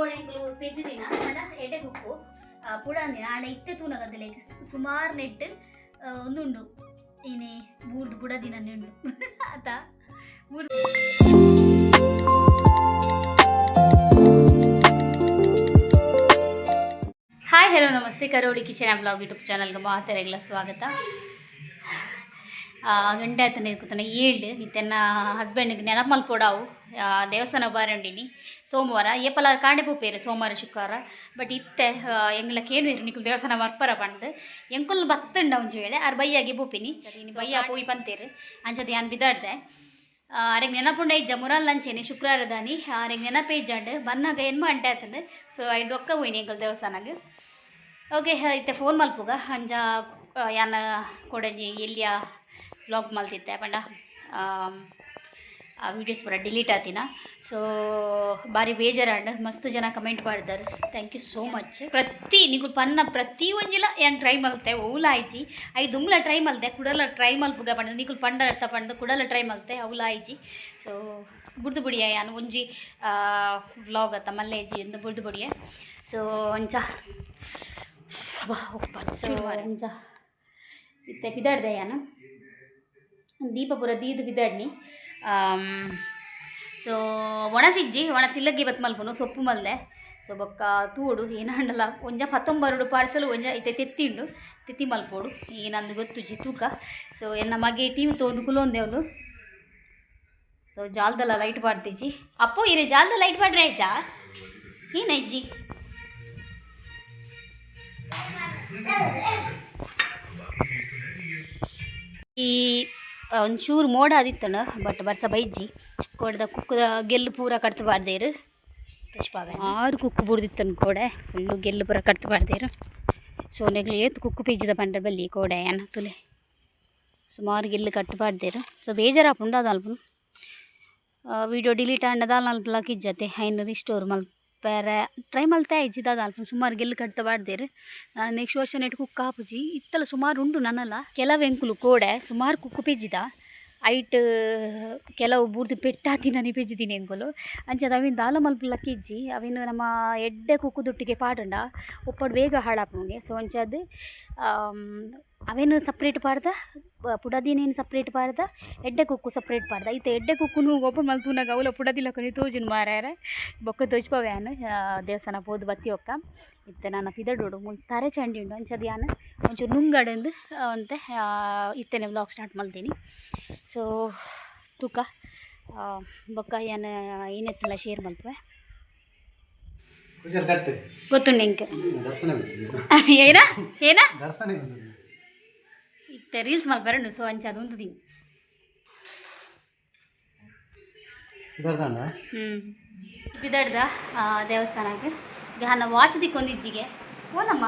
ಕೋಡೆಂಗುಲು ಪೆಜ್ಜಿದಿನ ಪಂಡ ಎಡೆ ಕುಕ್ಕು ಪುಡಂದಿನ ಆಂಡ ಇತ್ತೆ ತೂನಗದ ಲೈಕ್ ಸುಮಾರು ನೆಟ್ ಒಂದುಂಡು ಇನಿ ಬೂರ್ದು ಪುಡದಿನನೆ ಉಂಡು ಅತ. ಹಾಯ್, ಹಲೋ, ನಮಸ್ತೆ. Karoli kitchen and blog YouTube ಚಾನಲ್ಗೆ ಮಾತೆರೆಗ್ಲ ಸ್ವಾಗತ. ಗಂಟೆ ಆತನ ಕೂತನ ಏಳು. ಇತ್ತೆನ್ನ ಹಸ್ಬೆಂಡ್ಗೆ ನೆನಪು ಮಲ್ಪೊಡಾವು. ದೇವಸ್ಥಾನ ಬಾರಂಡಿನಿ. ಸೋಮವಾರ ಏಪಲ ಕಾಂಡೆ ಪೂಪೇರು, ಸೋಮವಾರ ಶುಕ್ರವಾರ. ಬಟ್ ಇತ್ತೆ ಎಂಗ್ಲ ಕೇನು ನಿಕುಲು ದೇವಸ್ಥಾನ ಬರ್ಪರ ಪಂಡ್. ಎಂಕುಲ್ ಬತ್ತುಂಡ ಒಂಜಿ ವೇಳೆ ಆರ್ ಬಯ್ಯಾಗೆ ಪೋಪಿನಿ. ಬಯ್ಯ ಪೋಯಿ ಪಂತೇರು. ಅಂಚದ ಯಾನ್ ಬಿದಾಡ್ದೆ. ಅರೆಗ್ ನೆನಪುಂಡ ಇಜ್ಜ ಮುರಲ್ ಅಂಚೆನೆ ಶುಕ್ರವಾರ ದಾನಿ ಅರೆಗ್ ನೆನಪೇ ಇಜ್ಜಾಂಡ್. ಬನ್ನಾಗ ಎನ್ಮ ಅಂಟೆ ಆತಂಡ್. ಸೊ ಐದು ಒಕ್ಕ ಹೋಯ್ನಿ ಎಂಕುಲ್ ದೇವಸ್ಥಾನಗ್. ಓಕೆ, ಇತ್ತೆ ಫೋನ್ ಮಲ್ಪುಗ. ಅಂಚ ಯಾನ್ ಕೊಡಂಜಿ ಎಲ್ಲಿಯ ವ್ಲಾಗ್ ಮಲ್ತಿತ್ತೆ ಪಂಡ ಆ ವೀಡಿಯೋಸ್ ಪೂರ ಡಿಲೀಟ್ ಆತಿನ. ಸೊ ಬಾರಿ ಬೇಜಾರಾಂಡ್. ಮಸ್ತ್ ಜನ ಕಮೆಂಟ್ ಮಾಡಿದ್ದಾರೆ, thank you so much. ಪ್ರತಿ ನಿಕುಲು ಪನ್ನ ಪ್ರತಿ ಒಂಜಿಲ ಯಾನ್ ಟ್ರೈ ಮಲ್ತೆ, ಓಲ ಆಯ್ಜಿ. I ದುಂಬ್ಲ ಟ್ರೈ ಮಲ್ತೆ, ಕುಡಲ ಟ್ರೈ ಮಲ್ಪುಗ ಪಂಡ ನಿಕುಲು ಪಂಡ ಅರ್ಥ ಪಂಡ ಕುಡಲ ಟ್ರೈ ಮಲ್ತೆ, ಅವುಲ ಆಯ್ಜಿ. ಸೊ ಬುಡ್ದು ಬುಡಿಯ, ಯಾನ್ ಒಂಜಿ ವ್ಲಾಗ್ ಅತ್ತ ಮಲ್ಲೇಜಿ ಎಂದು ಬುಡ್ದು ಬುಡಿಯ. ಸೊ ಅಂಚ. ಸೊ ಅಂಚ ಇತ್ತೆ ಪಿದಾಡ್ದೆ ಯಾನು. ದೀಪ ಪೂರ ದೀದ್ ಬಿದಾಡ್ನಿ. ಸೊ ಒಣಸಿಜ್ಜಿ, ಒಣಸಿಲ್ಲಗೆ ಬತ್ ಮಲ್ಪುನು ಸೊಪ್ಪು ಮಲ್ದೆ. ಸೊ ಬೊಕ್ಕ ತೂಡು ಏನಾಂಡಲ. ಒಂಜ ಪತ್ತೊಂಬರುಡು ಪಾರ್ಸಲ್, ಒಂಜ ಇತ್ತೆ ತೆತ್ತಿ ಉಂಡು, ತೆತ್ತಿ ಮಲ್ಪೋಡು. ಏನಂದು ಗೊತ್ತುಜ್ಜಿ, ತೂಕ. ಸೊ ಎನ್ನ ಮಗೆ ಟಿವಿ ತೋದು ಕುಲೊಂದೇವ್ಲು. ಸೊ ಜಾಲ್ದಲ್ಲ ಲೈಟ್ ಪಾಡ್ತಿಜ್ಜಿ. ಅಪ್ಪು, ಇರೆ ಜಾಲ್ದ ಲೈಟ್ ಪಾಡ್ರೆ ಆಯ್ಚಾ? ಏನಜ್ಜಿ? ಈ ಒಂಚೂರು ಮೋಡ ಆದಿತ್ತಣ, ಬಟ್ ಬರ್ಸ ಬೈಜ್ಜಿ. ಕೋಡೆದ ಕುಕ್ಕುದ ಗೆಲ್ಲು ಪೂರ ಕಡ್ತು ಪಾಡ್ದೇರು. ಆರು ಕುಕ್ಕು ಬುಡ್ದಿತ್ತನ್ ಕೋಡೆ. ಫುಲ್ಲು ಗೆಲ್ಲು ಪೂರ ಕಡ್ತು ಪಾಡ್ದೇರು. ಸೊ ನೆಗ್ಲು ಏತ್ ಕುಕ್ಕು ಪೀಜಿದ ಪಂಡ ಬಲ್ಲಿ ಕೋಡೆ ಅನ್ನ ತುಲೆ. ಸುಮಾರು ಗೆಲ್ಲು ಕಟ್ಟು ಪಾಡ್ದೇರು. ಸೊ ಬೇಜಾರಾಪುಂಡು ಅಲ್ಪುನು. ವೀಡಿಯೋ ಡಿಲೀಟ್ ಆಂಡ ದಾಲ್ ಅಲ್ಪಲಕ್ ಇಜ್ಜತೆ. ಐನ್ ರಿಸ್ಟೋರ್ ಮಲ್ಪೆರೆ ಟ್ರೈ ಮಲ್ತೆ ಇಜ್ಜಿ. ದಾದ ಅಲ್ಪ ಸುಮಾರು ಗೆಲ್ಲು ಕಟ್ತ ಪಾಡ್ದೇರು. ನೆಕ್ಸ್ಟ್ ವರ್ಷ ನೆಟ್ ಕುಕ್ಕು ಆಪುಜಿ. ಇತ್ತಲ ಸುಮಾರು ಉಂಡು ನನಲ. ಕೆಲವು ಎಂಕುಲು ಕೋಡೆ ಸುಮಾರು ಕುಕ್ಕು ಪೆಜ್ಜಿದ. ಐಟ್ ಕೆಲವು ಬೂರ್ದು ಪೆಟ್ಟಾತಿನನಿ ಪೆಜ್ಜಿದಿನಿ ಎಂಕುಲು. ಅಂಚದ ಅವಿನ ದಾಲ ಮಲ್ಪುಲಕ್ಕ ಇಜ್ಜಿ. ಅವಿನ ನಮ್ಮ ಎಡ್ಡೆ ಕುಕ್ಕು ದುಟ್ಟಿಗೆ ಪಾಡುಂಡ ಉಪ್ಪಡ್ ಬೇಗ ಹಾಳಾಪುಂಗೆ. ಸೊ ಅಂಚಾದ್ ಅವೇನು ಸಪ್ರೇಟ್ ಪಾಡ್ದ, ಪುಡದಿನೇನು ಸಪ್ರೇಟ್ ಪಾಡ್ದ, ಎಡ್ಡೆ ಕುಕ್ಕು ಸಪ್ರೇಟ್ ಪಾಡ್ದ. ಇತ್ತೆ ಎಡ್ಡೆ ಕುಕ್ಕುನು ಓಪನ್ ಮಲ್ತುನಗ ಅವುಲ ಪುಡದಿಲಕನಿ ತೋಜುನು ಮಾರಾಯರೆ. ಬೊಕ್ಕ ತೋಜ್ಪವೆ ಯಾನ್ ದೇವಸ್ಥಾನ ಪೋದು ಬತ್ತಿ ಒಕ್ಕ. ಇತ್ತೆ ನಾನು ಪಿದಡೋಡು, ಮುಲ್ ತಾರೆ ಚಂಡಿ ಉಂಡು. ಅಂಚದ ಯಾನ್ ಒಂಚೂರು ನುಂಗಡೆಂದು ಒಂತೆ ಇತ್ತೆನೆ ವ್ಲಾಗ್ ಸ್ಟಾರ್ಟ್ ಮಲ್ತೀನಿ. ಸೊ ತೂಕ, ಬೊಕ್ಕ ಯಾನ್ ಏನೆತ್ತಲ್ಲ ಶೇರ್ ಮಲ್ಪುವೆ. ಗೊತ್ತುಂಡು ಎಂಕ್. ಏನ ಏನ? ಇತ್ತೆ ರೀಲ್ಸ್ ಮಲ್ಪರೆ. ಸೊ ಅಂಚ ಅದು ಒಂದು ದಿನ. ಬಿದಡ್ದ ದೇವಸ್ಥಾನಕ್ಕೆ ಗಾನ ವಾಚ್ ದಿಕ್ಕೊಂದಿಜ್ಜಿಗೆ ಓಲಮ್ಮ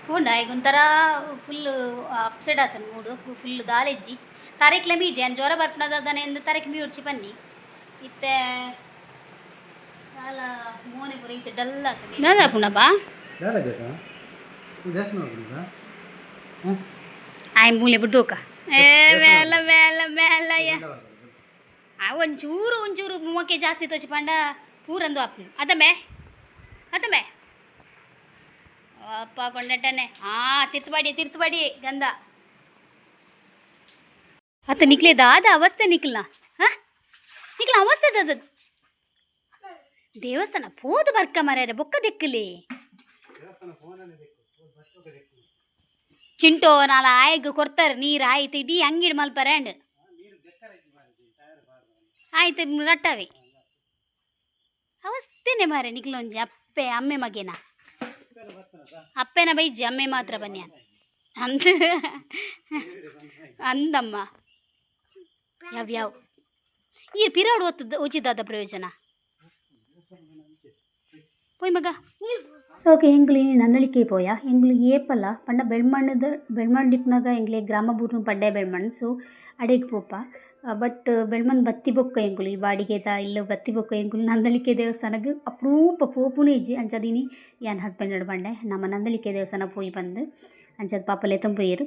ಹೋಂಡ. ಈಗ ಒಂಥರ ಫುಲ್ ಅಪ್ಸೆಟ್ ಆತನ ಮೂಡು ಫುಲ್ ದಾಲೆಜ್ಜಿ. ತಾರೀಕ್ಲೆ ಮೀಜೆ ಅನ್ ಜ್ವರ ಬರ್ಪನದಾನೆ ಎಂದು ತಾರೀಖ್ ಮೀ ಉಡ್ಚಿ ಬನ್ನಿ. ಇತ್ತೆ ದಾಲ ಮೋನೆ ಪೂರ ಇತ್ತೆ ಡಲ್ ಆತನೆ. ದಾದ ಪುಣಬಾ ಆಯ್ ಮೂಲೆ ಬಿಡ್ದೋಕ. ಏ ಮೇಲ ಮೇಲ ಮೇಲ ಯಾ. ಆ ಒಂಚೂರು ಒಂಚೂರು ಮೂವಕ್ಕೆ ಜಾಸ್ತಿ ತೋಚಿ ಪಂಡ ಪೂರಂದು ಆಪ್ನು. ಅದಮ್ಮೆ ಅದಮ್ಮೆ ಅಪ್ಪ ಕೊಂಡಟ್ಟನೆ. ಹಾ, ತಿರ್ತುಬಾಡಿ ತಿರ್ತುಬಾಡಿ ಗಂಧ ಅತ್ತ. ನಿಕ್ಲೆ ದಾದ ಅವಸ್ಥೆ ನಿಕ್ಲ? ಹಾ, ನಿಕ್ಲ ಅವಸ್ಥೆ ದಾದ? ದೇವಸ್ಥಾನ ಪೋದು ಬರ್ಕ ಮರ್ಯಾರೆ, ಬೊಕ್ಕ ದೆಕ್ಕಲಿ. ಚಿಂಟೋ ನಾಲ ಆಯ್ಗ್ ಕೊರ್ತಾರೆ ನೀರು. ಆಯ್ತು, ಇಡೀ ಅಂಗಿಡ್ ಮಲ್ಪರೆ ಅಂಡ್ ಆಯ್ತು ರಟ್ಟವೆ. ಅವಸ್ಥೆನೆ ಮಾರೆ ನಿಕ್ಲೊಂಜಿ. ಅಪ್ಪೆ ಅಮ್ಮೆ ಮಗೇನ ಅಪ್ಪೆನ ಬೈಜಿ, ಅಮ್ಮೆ ಮಾತ್ರ ಬನ್ನಿ ಅಂದ ಅಂದಮ್ಮ. ಯಾವ ಯಾವ ಈ ಪಿರಾಡು ಒತ್ತದ ಉಚಿತಾದ ಪ್ರಯೋಜನ ಪೋಯ್ ಮಗ. ಓಕೆ, ಎಂಕ್ಲು ಇನಿ ನಂದಳಿಕೆ ಪೋಯ. ಎಂಕ್ಲು ಏಪಲ ಪಂಡ ಬೆಳ್ಮಣ್ಣದ ಬೆಳ್ಮಣ್ ಡಿಪ್ನಾಗ ಎಂಕ್ಲೆ ಗ್ರಾಮ ಬೂರ್ನು ಪಡ್ಡೆ ಬೆಳ್ಮಣ್. ಸೊ ಅಡೆಗ್ ಪೋಪ. ಬಟ್ ಬೆಳ್ಮಣ್ ಬತ್ತಿ ಬೊಕ್ಕ ಎಂಕುಲು ಈ ಬಾಡಿಗೆದ ಇಲ್ಲು ಬತ್ತಿ ಬೊಕ್ಕ ಎಂಕುಲು ನಂದಳಿಕೆ ದೇವಸ್ಥಾನಗ್ ಅಪರೂಪ ಪೋಪುನೇ ಇಜ್ಜಿ. ಅಂಚಾದ್ ಇನಿ ಯಾನ್ ಹಸ್ಬೆಂಡ್ ಪಂಡೆ, ನಮ ನಂದಳಿಕೆ ದೇವಸ್ಥಾನ ಪೋಯಿ ಪಂದ್. ಅಂಚಾದ್ ಪಾಪ ಲೆತೊಂದು ಪೋಯೆರ್.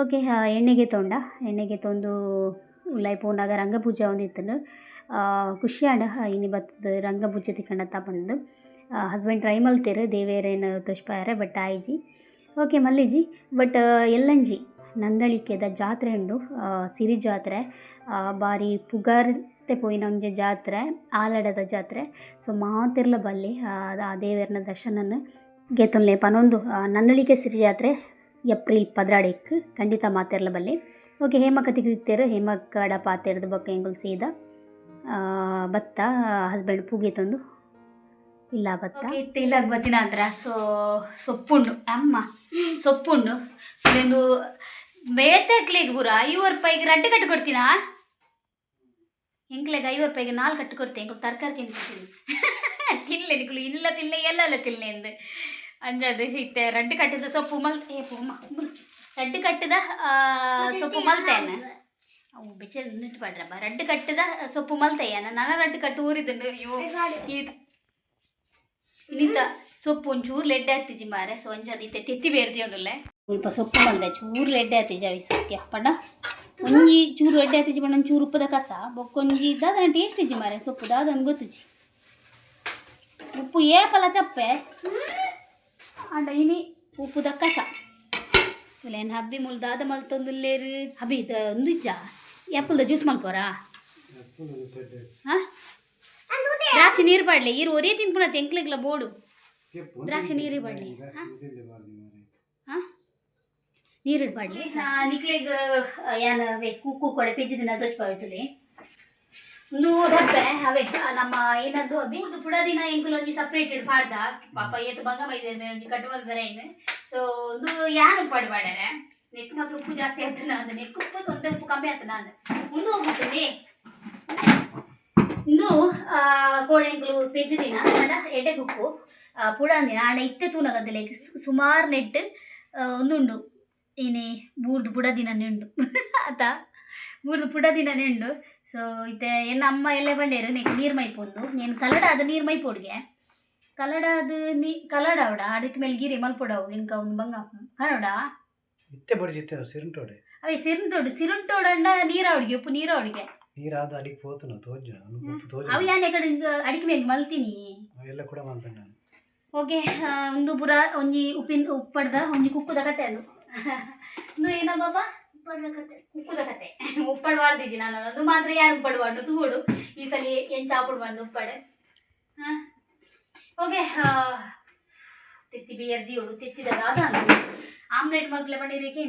ಓಕೆ, ಎಣ್ಣೆಗೆ ತೊಂಡ ಎಣ್ಣೆಗೆ ತೊಂದು ಉಲಾಯಿ ಪೋನಾಗ ರಂಗಪೂಜೆ ಒಂದಿತ್ತುಂಡು. ಖುಷಿಯಾಂಡ್ ಇನಿ ಬತ್ತುದು ರಂಗಪೂಜೆ ತಿಕ್ಕಂಡತ್ತ ಪಂದ್ ಹಸ್ಬೆಂಡ್ ಟ್ರೈ ಮಲ್ತೆರ್ ದೇವೆರೆನ್ ತೋಜ್ಪಾಯೆರೆ ಬಟ್ ಆಯಿಜಿ. ಓಕೆ ಮಲ್ಲಿಜಿ ಬಟ್ ಎಲ್ಲಂಜಿ ನಂದಳಿಕೆದ ಜಾತ್ರೆ ಉಂಡು, ಸಿರಿ ಜಾತ್ರೆ, ಬಾರಿ ಪುಗಾರ್ತೆ ಪೋಯಿನ ಒಂಜಿ ಜಾತ್ರೆ, ಆಲಡೆದ ಜಾತ್ರೆ. ಸೊ ಮಾತೆರ್ಲ ಬಲ್ಲೆ ಆ ದೇವೆರ್ನ ದರ್ಶನನ್ ಗೆತೊನ್ಲೆ ಪನೊಂದು ನಂದಳಿಕೆ ಸಿರಿ ಜಾತ್ರೆ ಏಪ್ರಿಲ್ 12 ಖಂಡಿತ ಮಾತೆರ್ಲ ಬಲ್ಲೆ. ಓಕೆ ಹೇಮಕ್ಕ ತಿಕ್ಕಿತ್ತೆರ್, ಹೇಮಕ್ಕಡ ಪಾತೆರ್ದ್ ಬೊಕ್ಕ ಎಂಕುಲು ಸೀದ ಬತ್ತ ಹಸ್ಬೆಂಡ್ ಪೂಗೆತೊಂದು ಇಲ್ಲ ಬತ್ತ ಇಲ್ಲಾಗ ಬತ್ತಿನ ಅಂತರ. ಸೊ ಸೊಪ್ಪುಂಡು ಅಮ್ಮ ಸೊಪ್ಪುಂಡು ಉಂದು ಬೇತೆಕ್ಲೆಗ್ ಪೂರ 50 ರೂಪಾಯಿಗೆ ರಡ್ಡು ಕಟ್ಟು ಕೊಡ್ತೀನಾ? ಎಂಕ್ಲೆಗ್ 50 ರೂಪಾಯಿಗೆ 4 ಕಟ್ಟು ಕೊಡ್ತೆ. ಎಂಕುಲು ತರಕಾರಿ ತಿಂತೀನಿ ತಿನ್ಲೆ ನಿಕುಲು ಇಲ್ಲ ತಿನ್ಲೆ ಎಲ್ಲಲ್ಲ ತಿನ್ಲೆ ಎಂದ್ ಅಂಜಾದ್ ಇತ್ತೆ ರಡ್ಡು ಕಟ್ಟಿದ ಸೊಪ್ಪು ಮಲ್ ಏ ಪೋಮ್ಮ ರಡ್ಡು ಕಟ್ಟಿದ ಸೊಪ್ಪು ಮಲ್ತೇನೆ ಅವು ಬೆಚ್ಚ ನಿಟ್ಟು ಪಾಡ್ರಪ್ಪ. ರಡ್ಡು ಕಟ್ಟಿದ ಸೊಪ್ಪು ಮಲ್ತೆಯ್ಯ ನನ ರಡ್ಡು ಕಟ್ಟು ಊರಿದ್ದುಂಡು. ಅಯ್ಯೋ ಈ ಇನ್ನಿತ ಸೊಪ್ಪು ಒಂಚೂರು ಲೆಡ್ಡೆ ಆತಿಜಿ ಮಾರೆ. ಸೊ ಒಂಜಾದ್ ಇತ್ತೆ ತೆತ್ತಿ ಬೇರ್ದಿ ಒಂದುಲ್ಲೆ ಸ್ವಲ್ಪ ಸೊಪ್ಪು ಮಲ್ದೆ ಚೂರು ಲೆಡ್ಡೆ ಆತಿಜಿ ಅವಿ ಸತ್ಯ ಪಂಡ ಒಂಜಿ ಚೂರು ಎಡ್ಡೆ ಆತಿಜಿ ಪಂಡ ಒಂಚೂರು ಉಪ್ಪುದ ಕಸ ಬೊಕ್ಕೊಂಜಿ ದಾದನ ಟೇಸ್ಟ್ ಇಜ್ಜಿ ಮಾರೆ. ಸೊಪ್ಪು ದಾದನ ಗೊತ್ತುಜಿ ಉಪ್ಪು ಏಪಲ ಚಪ್ಪೆ ಅಂಡ ಇನಿ ಉಪ್ಪುದ ಕಸ ಇಲ್ಲೇನು ಹಬ್ಬಿ ಮುಲ್ ದಾದ ಮಲ್ತೊಂದುಲ್ಲೇರು ಹಬ್ಬಿ ಇದ ಒಂದು ಇಜ್ಜ ಆ್ಯಪಲ್ದ ಜ್ಯೂಸ್ ಮಲ್ಪೋರಾ? ಹಾಂ ದ್ರಾಕ್ಷಿ ನೀರು ಪಾಡ್ಲೆ ಈರು ಒರೇ ತಿನ್ಪುಣ ಎಂಕ್ಲೆಗ್ಲ ಬೋಡು ದ್ರಾಕ್ಷಿ ನೀರು ಪಾಡ್ಲೆ. ಹಾಂ ಹಾಂ ನೀರು ಪಾಡ್ಲೆ ನಿಕ್ಲೆಗ್ ಯಾನ್ ಅವೇ ಕುಕ್ಕು ಕೊಡೆ ಪೆಜ್ಜಿ ದಿನ ದೊಚ್ಪಾವಿತ್ತುಲೆ ಒಂದು ಡಬ್ಬೆ ಅವೇ ನಮ್ಮ ಏನಂದು ಅಬ್ಬಿ ಪುಡ ದಿನ ಎಂಕುಲು ಒಂಜಿ ಸಪ್ರೇಟ್ ಪಾಡ್ದ ಪಾಪ ಏತು ಬಂಗ ಮೈದೇರ್ ಮೇಲೆ ಒಂಜಿ ಕಟ್ಟು ಮಲ್ದರೆ ಇನ್ನು. ಸೊ ಒಂದು ಯಾನ್ ಉಪ್ಪಾಡು ಪಾಡರೆ ನೆಕ್ ಮಾತ್ರ ಉಪ್ಪು ಜಾಸ್ತಿ ಆಗ್ತದ ಅಂದ ನೆಕ್ ಉಪ್ಪು ಒಂದೇ ಉಪ್ಪು ಕಮ್ಮಿ ಆಗ್ತದ ಅಂದ ಮುಂದೆ ಹೋಗುತ್ತದೆ. ಇಂದು ಕೋಡೆ ಎಂಕುಲು ಪೆಜ್ಜಿ ದಿನ ಪಂಡ ಎಡ್ಡೆ ಕುಕ್ಕು ಪುಡ ಅಂದಿನ ಆಂಡ ಇತ್ತೆ ತೂನಗದ್ದಲೆ ಸುಮಾರು ನೆಟ್ ಒಂದುಂಡು ಏನೇ ಬೂರ್ದು ಪುಡ ದಿನನೇ ಉಂಡು ಆತ ಬೂರ್ದು ಪುಡ ದಿನನೇ ಉಂಡು. ಸೊ ಇತ್ತೆ ಎನ್ನ ಅಮ್ಮ ಎಲ್ಲೆ ಬಂಡೇರು ನೆಕ್ ನೀರು ಮೈಪೊಂದು ನೇನು ಕಲ್ಲಡ ಅದು ನೀರು ಮೈಪೊಡ್ಗೆ ಕಲ್ಲಡ ಅದು ನೀ ಕಲ್ಲಡ ಅವಡ ಅಡಕ್ಕೆ ಮೇಲೆ ಗಿರಿ ಮಲ್ಪೊಡವು ಇಂಕ ಒಂದು ಬಂಗ ಕನ್ನಡ ಇತ್ತೆ ಬಡಿಜಿತ್ತೆ ಸಿರುಂಟೋಡೆ. ಅವೇ ಸಿರುಂಟೋಡು ಸಿರುಂಟೋಡಂಡ ನೀರು ಅವಡಿಗೆ ಉಪ್ಪು ನೀರು ಅವಡಿಗೆ. ನೀರಾದ ಅಡಿಗೆ ಪೋತುನ ತೋಜು ಉಪ್ಪು ತೋಜು. ಅವು ಯಾನ್ ಎಕಡೆ ಅಡಿಕೆ ಮೇಲೆ ಮಲ್ತೀನಿ. ಅವೆಲ್ಲ ಕೂಡ ಮಲ್ತಂಡ ನಾನು. ಓಕೆ ಒಂದು ಪುರ ಒಂಜಿ ಉಪ್ಪಿನ ಉಪ್ಪಡ್ದ ಒಂಜಿ ಕುಕ್ಕುದ ಕತೆ ಅದು. ಇಂದು ಏನ ಬಾಬಾ ಕುಕ್ಕುದ ಕತೆ ಉಪ್ಪಡ್ ವಾಡ್ದಿಜಿ ನಾನು ಅದು ಮಾತ್ರ ಯಾರು ಉಪ್ಪಡ್ ವಾಡ್ದು ತೂಡು ಈ ಸಲ ಎಂಚ ಆಪುಡು ಬಂದು ಉಪ್ಪಡ್. ಹಾಂ ಓಕೆ ತೆತ್ತಿ ಬೇರ್ ದಿಯೋಡು ತೆತ್ತಿದ ದಾದ ಆಮ್ಲೆಟ್ ಮಲ್ಪಲೆ ಬಂಡಿರೇಕೆ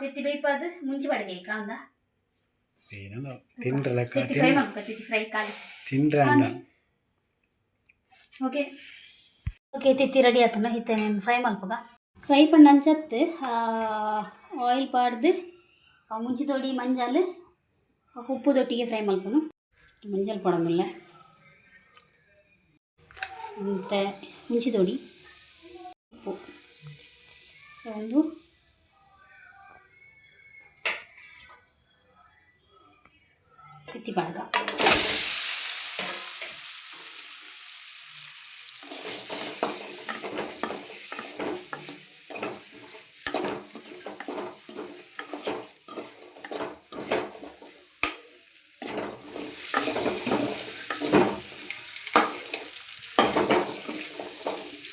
ತೆತ್ತಿ ಬೇಯ್ಪಾದ ಮುಂಚೆ ಬಡಗೇಕ ಅಂದ. ಏನೋ ತಿನ್ರೆ ಲೆಕ್ಕ. ತೆತ್ತಿ ಫ್ರೈ ಮಲ್ಪ ತೆತ್ತಿ ಫ್ರೈ ಕಾಲಿ. ತಿನ್ರೆ ಅಂಡ. ಓಕೆ ಓಕೆ ತೆತ್ತಿ ರೆಡಿ ಆತನ ಇತ್ತೆ ನಾನು ಫ್ರೈ ಮಲ್ಪಗ ಫ್ರೈ ಪಂಡ ಅಂಚತ್ತು ಆಯಿಲ್ ಪಾಡ್ದು ಮುಂಚಿ ದೊಡಿ ಮಂಜಾಲ್ ಉಪ್ಪು ದೊಟ್ಟಿಗೆ ಫ್ರೈ ಮಲ್ಪನು ಮಂಜಾಲ್ ಪಡಂಗಿಲ್ಲ ಮತ್ತು ಮುಂಚಿ ದೊಡಿ ಉಪ್ಪು. ಸೊ ಒಂದು ತೆತ್ತಿ ಪಾಡ್ಗ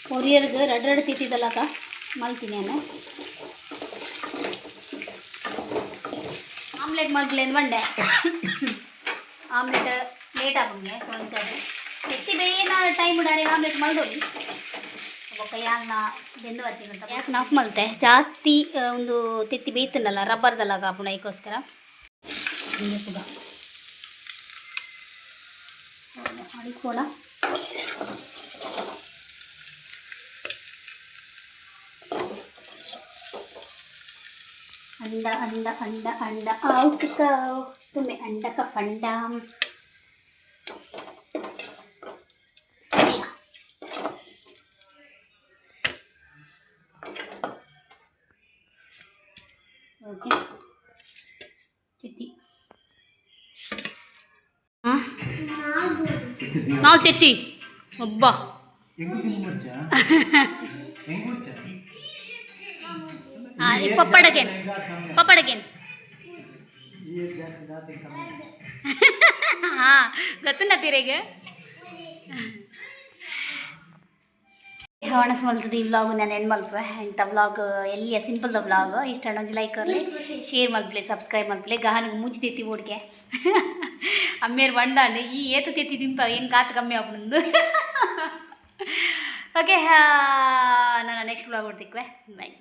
ಕೊರಿಯರ್ಗೆ ರಡ್ ರಡ್ ತಿತ್ತಿದ್ದಲ್ಲಕ್ಕ ಮಲ್ತೀನಿ ನಾನು. ಆಮ್ಲೆಟ್ ಮಲ್ಪಲೆ ಬಂಡೆ ಆಮ್ಲೆಟ್ ಲೇಟ್ ಆಪುಂಗೆ ಒಂಚೂರು ಹೆಚ್ಚಿ ಬೇಯಿನ ಟೈಮ್ ಉಡಾರೆ ಆಮ್ಲೆಟ್ ಮಲ್ದೋಲಿ ಬೊಕ್ಕ ಯಾಲ್ನ ಬೆಂದು ಬರ್ತೀನಿ ಅಂತ ಗ್ಯಾಸ್ ಆಫ್ ಮಲ್ತೆ ಜಾಸ್ತಿ ಒಂದು ತೆತ್ತಿ ಬೇಯ್ತನಲ್ಲ ರಬ್ಬರ್ದಲ್ಲ ಕಾಪುಣ ಐಕೋಸ್ಕರ ಪುಗ ಅಡಿಕೋಣ. अंडा अंडा अंडा अंडा आओ सिखाओ तुम्हें अंडा का फंडा. ಓಕೆ ತೆತ್ತಿ ನಾವು ತೆತ್ತಿ ಒಬ್ಬ ಹಾಂ ಪಪ್ಪಡಗೇನ್ ಪಪ್ಪಡಗೇನ್. ಹಾ, ಗೊತ್ತುಂಡ ತೀರೆಗೆ. ಒಣಸ್ ಮಲ್ತದ ಈ ವ್ಲಾಗ್ ನಾನು ಎಂಡ್ ಮಲ್ಪೆ. ಇಂಥ ವ್ಲಾಗ್ ಎಲ್ಲಿಯ ಸಿಂಪಲ್ದ ವ್ಲಾಗ್ ಇಷ್ಟ ಒಂಜಿ ಲೈಕ್ ಕೊರ್ಲೆ, ಶೇರ್ ಮಲ್ಪಲೆ, ಸಬ್ಸ್ಕ್ರೈಬ್ ಮಲ್ಪಲೆ. ಗಹನಿಗೆ ಮೂಜಿ ತೆತ್ತಿ ಓಡ್ಗೆ ಅಮ್ಮೇರು ಬಂಡಾಂಡ್ ಈ ಏತು ತೆತ್ತಿ ತಿಂಪ ಏನು ಕಾತು ಕಮ್ಮಿ ಆಪುಂಡು. ಓಕೆ, ನಾನು ನೆಕ್ಸ್ಟ್ ವ್ಲಾಗ್ ಕೊಡ್ತಿಕ್ವೆ. ಬಾಯ್.